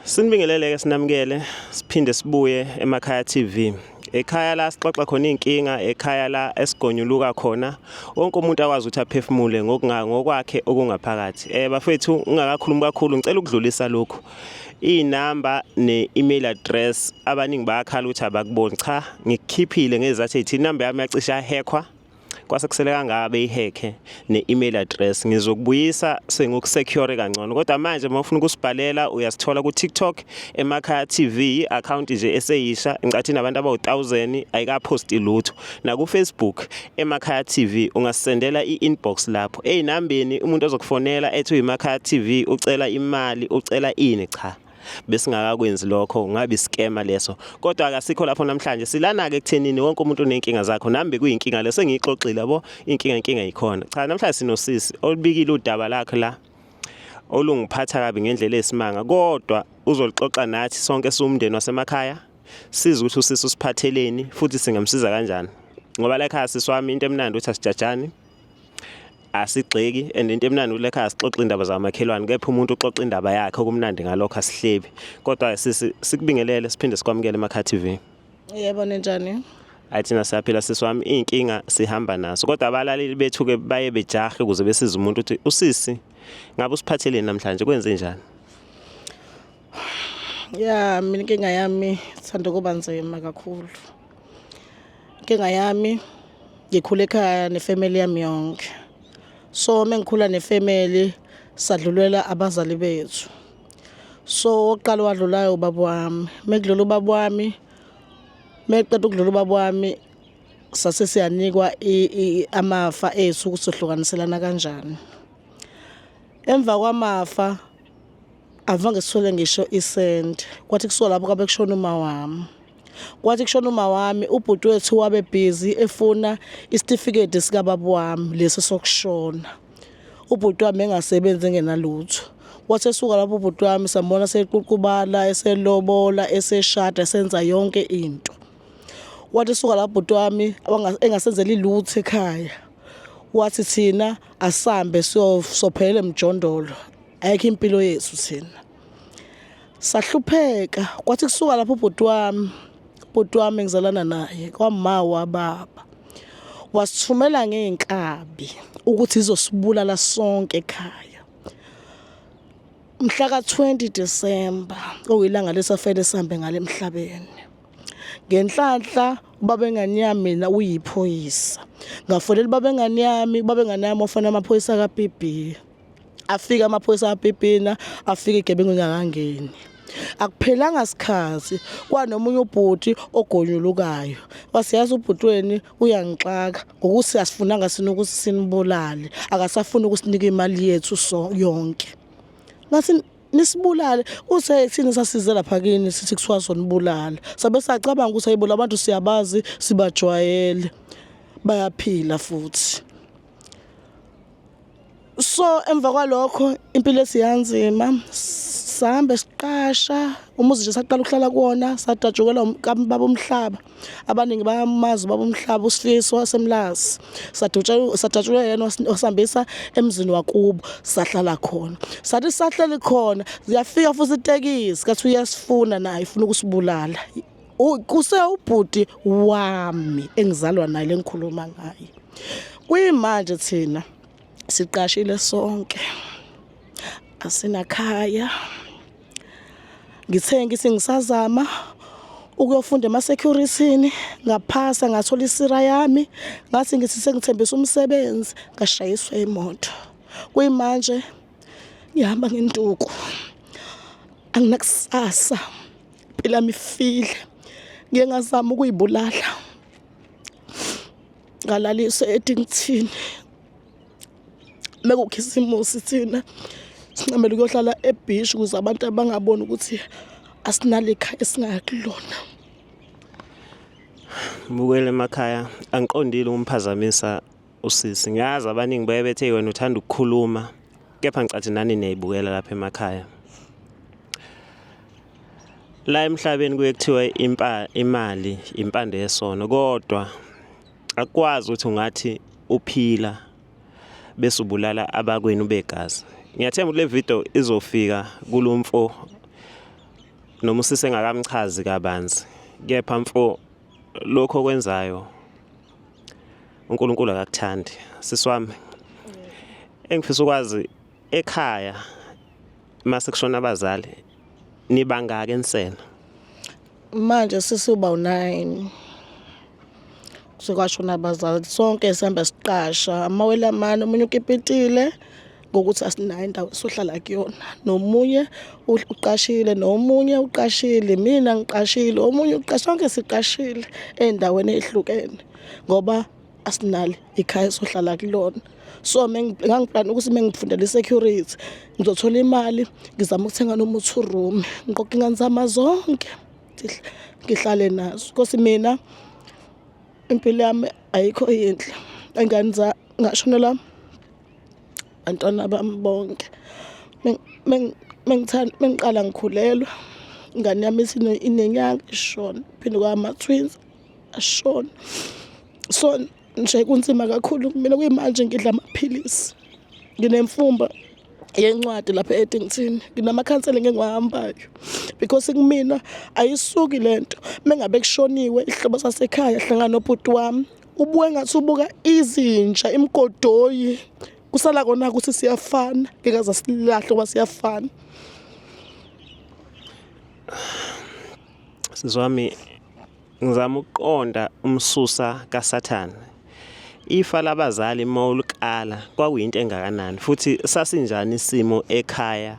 Sinibingelele ke, sinamukele, siphinde sibuye Emakhaya TV. Ekhaya la sixoxa khona inkinga, ekhaya la esigonyuluka khona wonke umuntu akwazi ukuthi aphefumule ngokunga ngokwakhe okungaphakathi. Bafethu, ungakakhulumi kakhulu, ngicela ukudlulisa lokhu. Inamba ne-email address, abaningi bayakhala ukuthi abakuboni. Cha, ngikukhiphile ngezathu ezithi inamba yami yacisha yahackwa, kwase kusele kangaka beyihekhe ne-email address. Ngizokubuyisa sengikusecure kangcono, kodwa manje uma ufuna ukusibhalela uyasithola ku-TikTok, Emakhaya TV, i-account nje eseyisha, ngicathi nabantu abawu-1000, ayikaphosti lutho. Naku-Facebook, Emakhaya TV, ungasendela i-inbox lapho ey'nambeni. Umuntu ozokufonela ethi uyiMakhaya TV, ucela imali, ucela ini, cha, besingakakwenzi lokho, ngabe iskema leso. Kodwa akasikho lapho namhlanje, silana-ke ekuthenini wonke umuntu uney'nkinga zakho. Nami bekuyinkinga leso engiyixoxile yabo, inkinga inkinga yikhona. Cha, namhlanje sinosisi olubikile udaba lakhe la olungiphatha kabi ngendlela eyisimanga, kodwa uzolixoxa nathi sonke siwumndeni wasemakhaya, size ukuthi usisi usiphatheleni futhi singamsiza kanjani, ngoba la ekhaya, sisi wami, into emnandi ukuthi asijajani, asigxeki, and into emnandi ukuthi ekhaya sixoxa indaba zamakhelwane, kepha umuntu uxoxa indaba yakhe. Okumnandi ngalokho, asihlebi. Kodwa sisi, sikubingelele, siphinde sikwamukele Emakhaya TV. Yebo, ninjani? Hayi, thina siyaphila, sisi wami, iy'nkinga sihamba naso, kodwa abalaleli bethu-ke baye bejahe ukuze besize umuntu ukuthi usisi ngabe usiphatheleni namhlanje, kwenze njani? Ya, mina inkinga yami ithanda ukuba nzima kakhulu. Inkinga yami, ngikhule ekhaya nefamily yami yonke. So mengikhula nefamily, sadlulela abazali bethu. So oqala wadlulayo ubaba wami. Mekudlula ubaba wami, meqeda ukudlula ubaba wami, sase siyanikwa amafa ethu ukuthi sohlukaniselana kanjani. Emva kwamafa avange sithole ngisho isenti. Kwathi kusuka lapho kwabe kushona uma wami. Kwathi kushona uma wami, ubhuti wethu wabe busy efuna isitifiketi sikababa wami lesi sokushona. Ubhuti wami engasebenzi, engenalutho. Wathi esuka lapho ubhuti wami, sambona seququbala, eselobola, eseshada, esenza yonke into. Wathi esuka lapho ubhuti wami engasenzeli lutho ekhaya, wathi thina asambe siyosophelela emjondolo, ayikho impilo yethu thina. Sahlupheka. Kwathi kusuka lapho ubhuti wami, ubhuti wami engizalana naye kwama wababa, wasithumela ngey'nkabi ukuthi izosibulala sonke ekhaya mhla ka-20 December, okuyilanga lesafele sihambe ngale emhlabeni. Ngenhlanhla ubaba engane yami mina uyiphoyisa, ngafonela ubaba engane yami, ubaba engane yami wafona amaphoyisa ka-PB. Afika amaphoyisa ka-PB, afika igebengu ingakangeni. Akuphelanga sikhathi, kwanomunye ubhuti ogonyulukayo, wasiyazi ubhuti weni uyangixaka ngokuthi asifunanga sina ukuthi sinibulale, akasafuni ukusinika imali yethu so yonke. Ngathi nisibulale, uthe thina sasize lapha kini sithi kuthiwa sonibulala. Sabe sacabanga ukuthi ayibo, abantu siyabazi, sibajwayele, bayaphila futhi. So emva kwalokho impilo esiyanzima, sahambe siqasha umuzi nje, saqala ukuhlala kuwona, sadatshukelwa baba umhlaba. Abaningi bayamazi ubaba umhlaba, uSifiso wasemlazi. Sadatshukelwa yena, wasihambisa emzini wakubo, sahlala khona. Sathi sahleli khona, ziyafika futhi itekisi, kathi uyasifuna naye, ifuna ukusibulala. Kuse ubhuti wami engizalwa naye lengikhuluma ngaye. Kuyimanje thina siqashile sonke, asinakhaya. Ngithe ngithi ngisazama ukuyofunda ema-securityni, ngaphasa, ngathola isira yami, ngathi ngithi sengithembisa umsebenzi, ngashayiswa imoto. Kuyimanje ngihamba ngenduku, anginakusasa, impilo yami ifile. Ngike ngazama ukuyibulala, ngalaliswa eDington. Mekukhisimusi thina sincamela ukuyohlala ebhishi ukuze abantu abangaboni ukuthi asinalo ikhaya esingaya kulona. Bukele emakhaya, angiqondile ukumphazamisa usisi. Ngiyazi abaningi baye bethe wena uthanda ukukhuluma, kepha ngicathi nani niyayibukela lapha emakhaya. La emhlabeni kuye kuthiwa imali impande yesono, kodwa akukwazi ukuthi ungathi uphila bese ubulala abakwenu begazi. Ngiyathemba ukuthi le video izofika kulomfo noma usise engakamchazi kabanzi. Kepha mfo lokho okwenzayo uNkulunkulu akakuthandi. Sisi wami engifisa ukwazi ekhaya mase kushona abazali nibangaki enisena? Manje sisuba u9 sekwashona abazali sonke sihamba siqasha amawele amane omunye ukipitile ngokuthi asinayo indawo sohlala kuyona nomunye uqashile nomunye uqashile mina ngiqashile omunye uqashe sonke siqashile ey'ndaweni ey'hlukene ngoba asinalo ikhaya sohlala kulona. So ngangiplana ukuthi mengifundela i-security ngizothola imali ngizama ukuthenga noma u-two room ngiqoqa ingane zami zonke ngihlale nazo. Nkosi mina impilo yami ayikho yinhle ingane ngashonelwa abantwana bami bonke. Mengiqala ngikhulelwa ingane yami ithi inenyanga ishona phinde kwama-twins ashona. So nje kunzima kakhulu kumina kuyimanje ngidla amaphilisi nginemfumba yencwadi lapha e-Addington nginamakhansela engiwahambayo because kumina ayisuki lento mengabe kushoniwe ihlobo sasekhaya hlangana nobhuti wami ubuke ngathi ubuka izinja imigodoyi kusala kona ukuthi siyafana ngeke aze silahle ngoba siyafana. Sisi wami ngizama ukuqonda umsusa kaSathane. Ifa labazali mawulikala kwakuyinto engakanani futhi sasinjani isimo ekhaya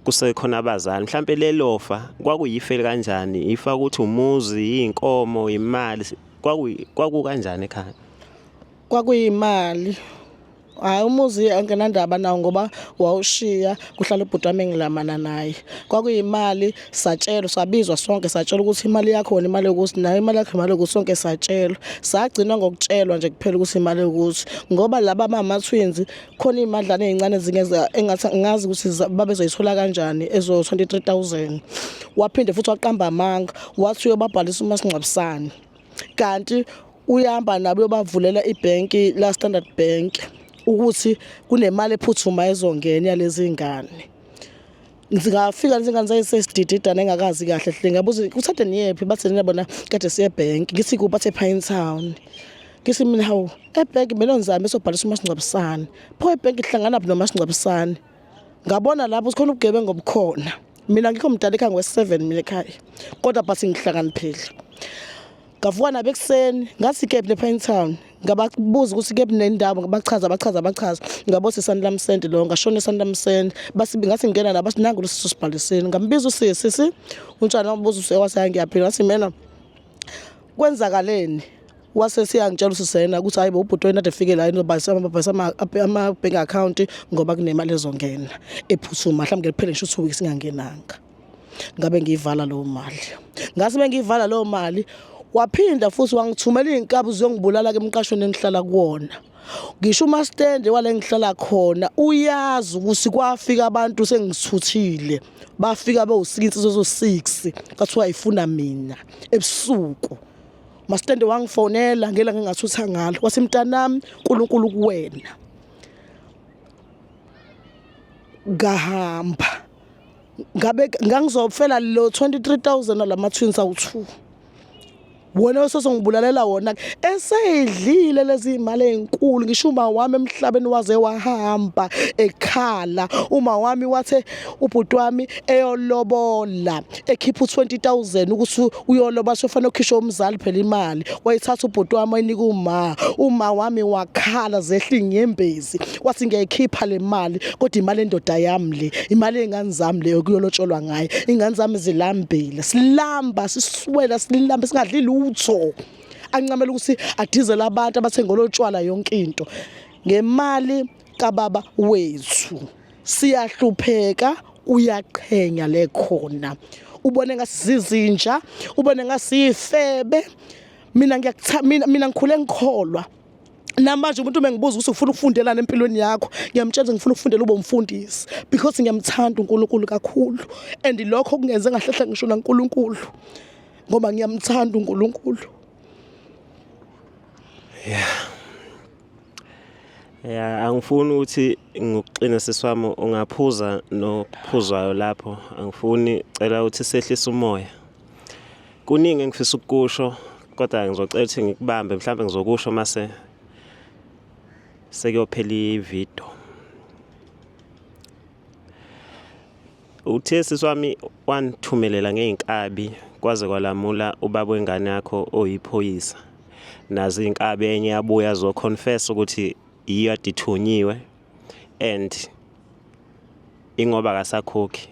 kusekhona abazali mhlampe lelofa kwakuyife kanjani ifa ukuthi umuzi inkomo imali kwakukanjani ekhaya? Kwakuyimali. Hhayi umuzi anginandaba nawo ngoba wawushiya kuhlala ubhuti wami engilamana naye. Kwakuyimali satshelwa sabizwa sonke satshelwa ukuthi imali yakho wena imali yokuthi nayo imali yakho imali yokuthi sonke satshelwa. Sagcina ngokutshelwa nje kuphela ukuthi imali yokuthi ngoba laba abama-twins khona iy'madlana ey'ncane ezingeza engathi angazi ukuthi babezoyithola kanjani ezo 23,000. Waphinde futhi waqamba amanga wathi uyobabhalisa umasingcwabisane. Kanti uyahamba nabo uyobavulela ibhenki la Standard Bank ukuthi kunemali ephuthumayo ezongena yalezi ngane. Ngingafika lezi ngane zayisesidididana engakazi kahle hle ngabuza kuthathe niyephi bathi nina bona kade siye ebhenki ngithi kuphi bathe Pinetown. Ngithi mina hawu ebhenki mina ngizame sobhalisa umasingcwabisane. Pho ebhenki ihlanganaphi nomasingcwabisane? Ngabona lapho sikhona ubugebengu obukhona. Mina ngikho mdala ekhaya ngwe-7 mina ekhaya kodwa but ngihlakaniphile. Ngavuka nabo ekuseni ngathi kephi ne-Pinetown ngababuza ukuthi kephi nendawo ngabachaza bachaza bachaza ngabothi Sanlam Center lo ngashona eSanlam Center basi ngathi ngingena la bathi nangu lesisu sibhalisile ngambiza usisi sisi untshana wabuza usisi wathi hayi ngiyaphila ngathi mina kwenzakaleni wase siyangitshela usisena ukuthi hayi bo ubhuti wena ade efike la inobhalisa ama-bank account ngoba kunemali ezongena ephuthuma mhlawumbe kuphele ngisho 2 weeks ingangenanga. Ngabe ngiyivala leyo mali. Ngase bengiyivala leyo mali waphinda futhi wangithumela iy'nkabi ziyongibulala ke emqashweni engihlala kuwona. Ngisho umastende wale ngihlala khona uyazi ukuthi kwafika abantu sengithuthile bafika bewu-six insizwa eziwu-six kwathiwa ifuna mina ebusuku. Mastende wangifonela ngelanga engathutha ngalo wathi mntanami uNkulunkulu kuwena. Ngahamba ngabe ngangizofela lo 23000 lama twins awu2 wona osozongibulalela wona eseyidlile lezi imali ezinkulu ngisho uma wami emhlabeni waze wahamba ekhala uma wami wathe ubhuti wami eyolobola ekhipha u20000 ukuthi uyoloba sofanele ukhishwe umzali phela imali wayithatha ubhuti wami wayinika uma uma wami wakhala zehla inyembezi wathi ngiyayikhipha le mali kodwa imali endoda yami le imali yey'ngane zami leyo kuyolotsholwa ngayo iy'ngane zami zilambile silamba siswela silambe singadli lutho ancamela ukuthi adizele abantu abathenga olotshwala yonke into ngemali kababa wethu siyahlupheka uyaqhenya le khona ubone ngasizinja ubone ngasifebe mina ngiyakutha mina mina ngikhule ngikholwa namanje umuntu mengibuza ukuthi ufuna ukufundelana empilweni yakho ngiyamtshela ngifuna ukufundela ube umfundisi because ngiyamthanda uNkulunkulu kakhulu and lokho kungenze ngahlehla ngisho naNkulunkulu ngoba ngiyamthanda uNkulunkulu. Yeah. Ya, angifuni ukuthi ngikuxine sisi wami, ungaphuza nophuzwayo lapho. Angifuni, cela ukuthi sehlise umoya. Kuningi engifisa ukukusho kodwa ngizocela ukuthi ngikubambe, mhlawumbe ngizokusho mase sekuyophela ividiyo. Uthe sisi wami wanithumelela ngey'nkabi kwaze kwalamula ubaba wengane yakho oyiphoyisa. Nazo iy'nkabi enye yabuya zo-confess ukuthi yiyo ade ithunyiwe and ingoba akasakhokhi.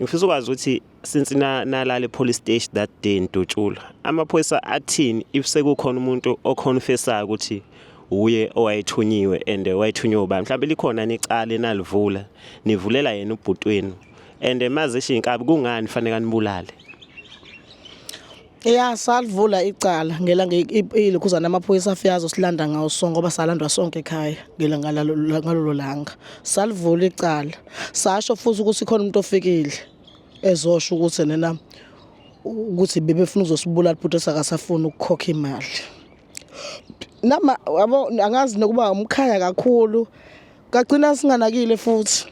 Ngifisa ukwazi ukuthi since nalala e-police station that day nidutshulwa, amaphoyisa athini if sekukhona umuntu o-confess-ayo ukuthi uye owayethunyiwe and wayethunywe ubani? Mhlawumbe likhona nicala enalivula, nivulela yena ubhuti wenu and mazisho iy'nkabi kungani fanele anibulale? Ya, salivula icala ngelanga ilokhuzana amaphoyisa afika azosilanda ngawo sonke ngoba salandwa sonke ekhaya ngelanga ngalolo langa. Salivula icala. Sasho futhi ukuthi khona umuntu ofikile ezosho ukuthi nena ukuthi bebefuna ukuzosibulala bhuti esakasafuna ukukhokha imali. Nama yabo angazi nokuba umkhaya kakhulu kagcina singanakile futhi.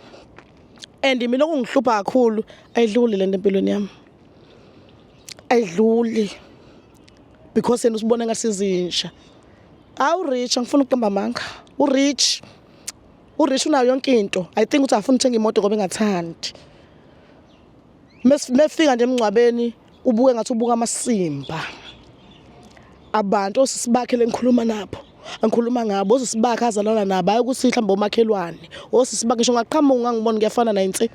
And mina okungihlupha kakhulu ayidluli lento empilweni yami. Ayidluli because yena usibona ngathi sizinsha. Awu rich, angifuni ukuqamba amanga. U-rich. U-rich unayo yonke into. I think ukuthi afuna ukuthenga imoto ngoba engathandi. Mefika nje emngcwabeni ubuke ngathi ubuka amasimba. Abantu osisi bakhe lengikhuluma nabo. Angikhuluma ngabo osisi bakhe azalana nabo hayi ukuthi mhlawumbe omakhelwane. Osisi bakhe ngisho ngaqhamuka ungangibona ngiyafana naye nse.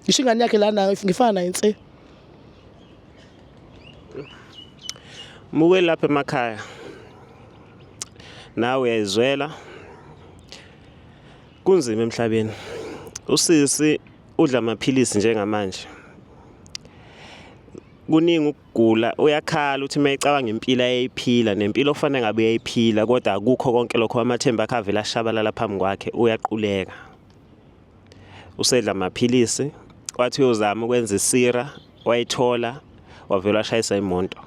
Ngisho ingane yakhe lana ngifana naye nse. Muke lapha emakhaya. Nawe uyayizwela. Kunzima emhlabeni. Usisi udla amaphilisi njengamanje. Kuningi ukugula, uyakhala uthi uma ecabanga impilo ayeyiphila nempilo okufanele ngabe uyayiphila kodwa akukho konke lokho, amathemba akhe avele ashabalala phambi kwakhe, uyaquleka. Usedla amaphilisi, wathi uyozama ukwenza isira, wayithola, wavele washayisa imoto.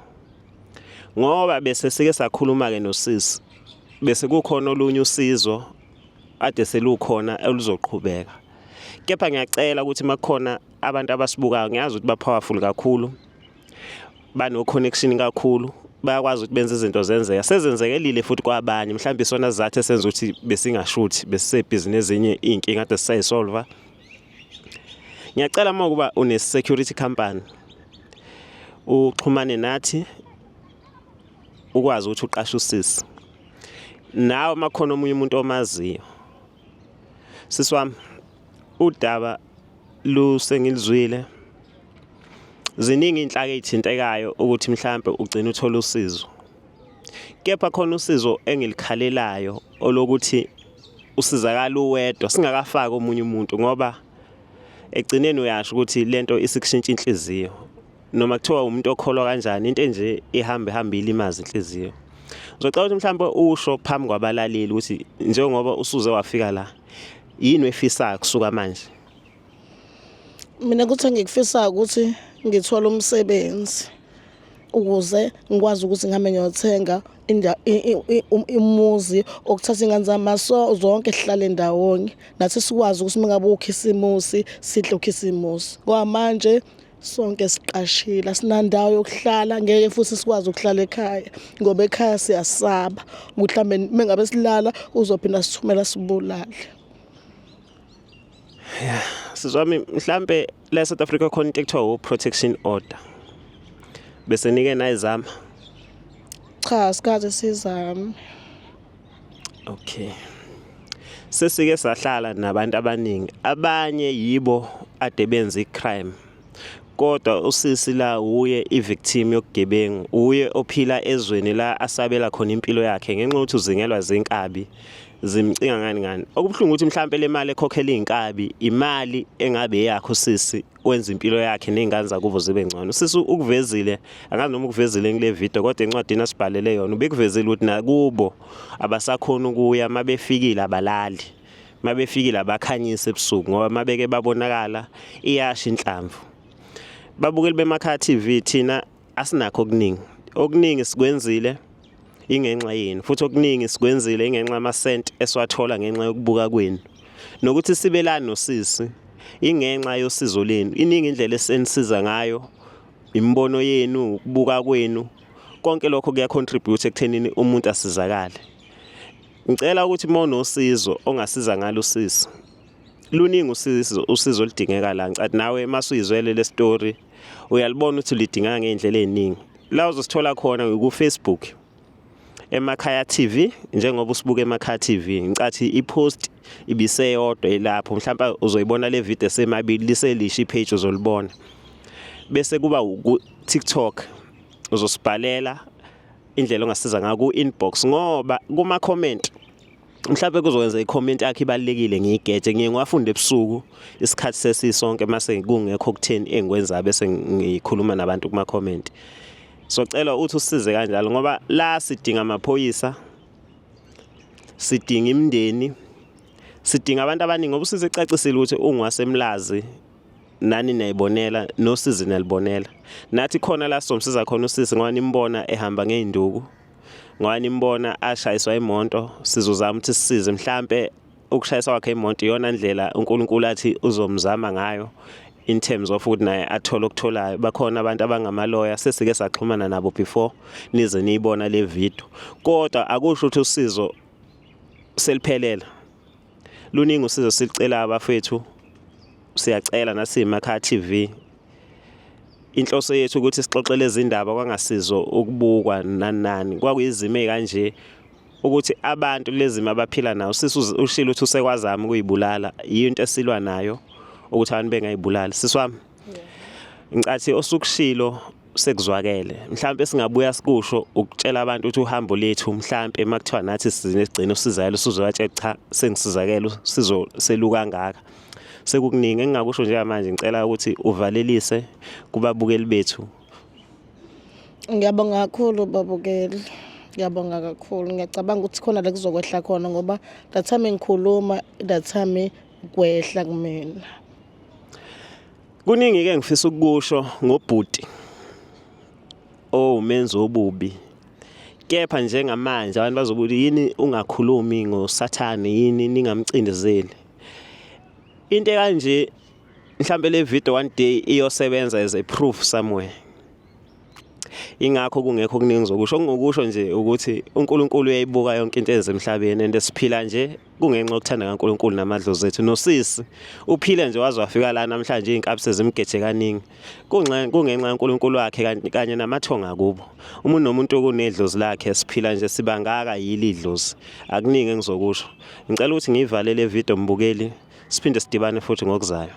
Ngoba bese sike sakhuluma-ke nosisi, bese kukhona olunye usizo ade selukhona oluzoqhubeka. Kepha ngiyacela ukuthi makukhona abantu abasibukayo, ngiyazi ukuthi ba-powerful kakhulu, bano-connection kakhulu, bayakwazi ukuthi benze izinto zenzeka. Sezenzekelile futhi kwabanye, mhlawumbe isona sizathu esenza ukuthi besingashuthi, besisebhizi nezinye iy'nkinga kade sisayisolva. Ngiyacela uma kuba une-security company, uxhumane nathi ukwazi ukuthi uqashe usisi. Nawe uma kukhona omunye umuntu omaziyo. Sisi wami, udaba lusengilizwile. Ziningi iy'nhlaka ey'thintekayo ukuthi mhlampe ugcine uthola usizo. Kepha khona usizo engilikhalelayo olokuthi usizakala uwedwa singakafaki omunye umuntu ngoba ekugcineni uyasho ukuthi lento isikushintsha inhliziyo. Noma kuthiwa umuntu okholwa kanjani into enje ihambe ihambe ilimaze inhliziyo. Ngizocela ukuthi mhlawumbe usho phambi kwabalaleli ukuthi njengoba usuze wafika la yini oyifisayo kusuka manje? Mina ukuthi engikufisayo ukuthi ngithole umsebenzi ukuze ngikwazi ukuthi ngihambe ngiyothenga umuzi okuthatha iy'ngane zami so zonke sihlale ndawonye nathi sikwazi ukuthi uma ngabe ukhisimusi sidle ukhisimusi ngoba manje sonke siqashile asinandawo yokuhlala ngeke futhi sikwazi ukuhlala ekhaya ngoba ekhaya siyasaba ukuthi mhlawumbe uma ngabe silala uzophinda sithumela sibulale. Yeah, sizwami mhlambe la eSouth Africa khona into ekuthiwa u-protection order. Bese nike nayizama. Cha, sikaze sizame. Okay. Sesike sahlala nabantu abaningi. Abanye yibo ade benza i-crime. Kodwa usisi la uye i-victim yokugebengu, uye ophila ezweni la asabela khona impilo yakhe ngenxa yokuthi uzingelwa zinkabi zimcinga ngani ngani. Okubuhlungu ukuthi mhlampe le mali ekhokhela izinkabi imali engabe eyakho sisi wenza impilo yakhe nezingane zakubo zibe ngcono. Sisi ukuvezile, angazi noma ukuvezile kule video kodwa encwadini asibhalele yona ubekuvezile ukuthi nakubo abasakhona ukuya mabefikile abalali. Mabefikile abakhanyise ebusuku ngoba mabeke babonakala iyasha inhlamvu. Babukeli beMakhaya TV, thina asinakho okuningi. Okuningi sikwenzile. Ingenxa yenu futhi okuningi sikwenzile ingenxa yamasenti esiwathola ngenxa yokubuka kwenu. Nokuthi sibe la nosisi ingenxa yosizo lenu. Iningi indlela esenisiza ngayo, imibono yenu, ukubuka kwenu, konke lokho kuya-contribute ekuthenini umuntu asizakale. Ngicela ukuthi uma unosizo ongasiza ngalo usisi, luningi usizo usizo oludingeka la. Ngicathi nawe masuyizwele le story uyalibona ukuthi lidingeka ngey'ndlela ey'ningi. La uzosithola khona ku-Facebook Emakhaya TV, njengoba usibuka Emakhaya TV, ngicathi i-post ibiseyodwa ilapho, mhlawumbe uzoyibona le video esemabili liselisha i-page uzolibona. Bese kuba ku-TikTok uzosibhalela indlela ongasiza ngayo ku-inbox, ngoba kuma-comment mhlawumbe kuzokwenza i-comment yakho ibalulekile ngiyigeje. Ngiye ngiwafunde ebusuku isikhathi sesisonke mase kungekho kutheni engikwenzayo, bese ngikhuluma nabantu kuma-comment. So cela uthi usisize kanjalo, ngoba la sidinga amaphoyisa, sidinga imindeni, sidinga abantu abaningi, ngoba usize ecacisile ukuthi ungowaseMlazi, nani niyayibonela nosizi niyalibonela. Nathi khona la sizomsiza khona usisi, ngoba nimbona ehamba ngey'nduku, ngoba nimbona ashayiswa imoto, sizozama ukuthi sisize. Mhlampe ukushayiswa kwakhe imoto iyona ndlela uNkulunkulu athi uzomzama ngayo in terms of ukuthi naye athole okutholayo. Bakhona abantu abangamaloya sesike saxhumana nabo before nize niyibona le video, kodwa akusho ukuthi usizo seliphelela. Luningi usizo silicela abafethu, siyacela nasiyiMakhaya TV. Inhloso yethu ukuthi sixoxele izindaba kwangasizo ukubukwa nani nani, kwakuyizimo ey'kanje ukuthi abantu lezimo abaphila nayo. Sisi ushilo ukuthi usekwazama ukuyibulala, yinto esilwa nayo ukuthi abantu bengayibulali. Sisi wami, ngicathi osukushilo sekuzwakele, mhlawumbe singabuya sikusho ukutshela abantu ukuthi uhambo lethu mhlawumbe makuthiwa nathi sinesigcino usizakele, usuzobatshela cha sengisizakele usizo selukangaka. Sekukuningi engingakusho njengamanje, ngicela ukuthi uvalelise kubabukeli bethu. Ngiyabonga kakhulu babukeli, ngiyabonga kakhulu. Ngiyacabanga ukuthi khona la kuzokwehla khona, ngoba that time ngikhuluma, that time kwehla kumina. Kuningi-ke engifisa ukukusho ngobhuti owumenzi wobubi, kepha njengamanje abantu bazobuthi yini ungakhulumi ngoSathane, yini ningamcindezeli. Into ekanje mhlampe le video one day iyosebenza as a proof somewhere. Ingakho kungekho okuningi zokusho. Okungokusho nje ukuthi uNkulunkulu uyayibuka yonke into ezemhlabeni, and siphila nje kungenxa yokuthanda kaNkulunkulu namadlozi ethu. Nosisi uphile nje waze wafika la namhlanje, iy'nkabi sezimgeje kaningi, kungenxa kaNkulunkulu wakhe kanye namathonga kubo. Umuntu nomuntu kunedlozi lakhe, siphila nje sibangaka yili idlozi. Akuningi engizokusho, ngicela ukuthi ngiyivale le video mbukeli, siphinde sidibane futhi ngokuzayo.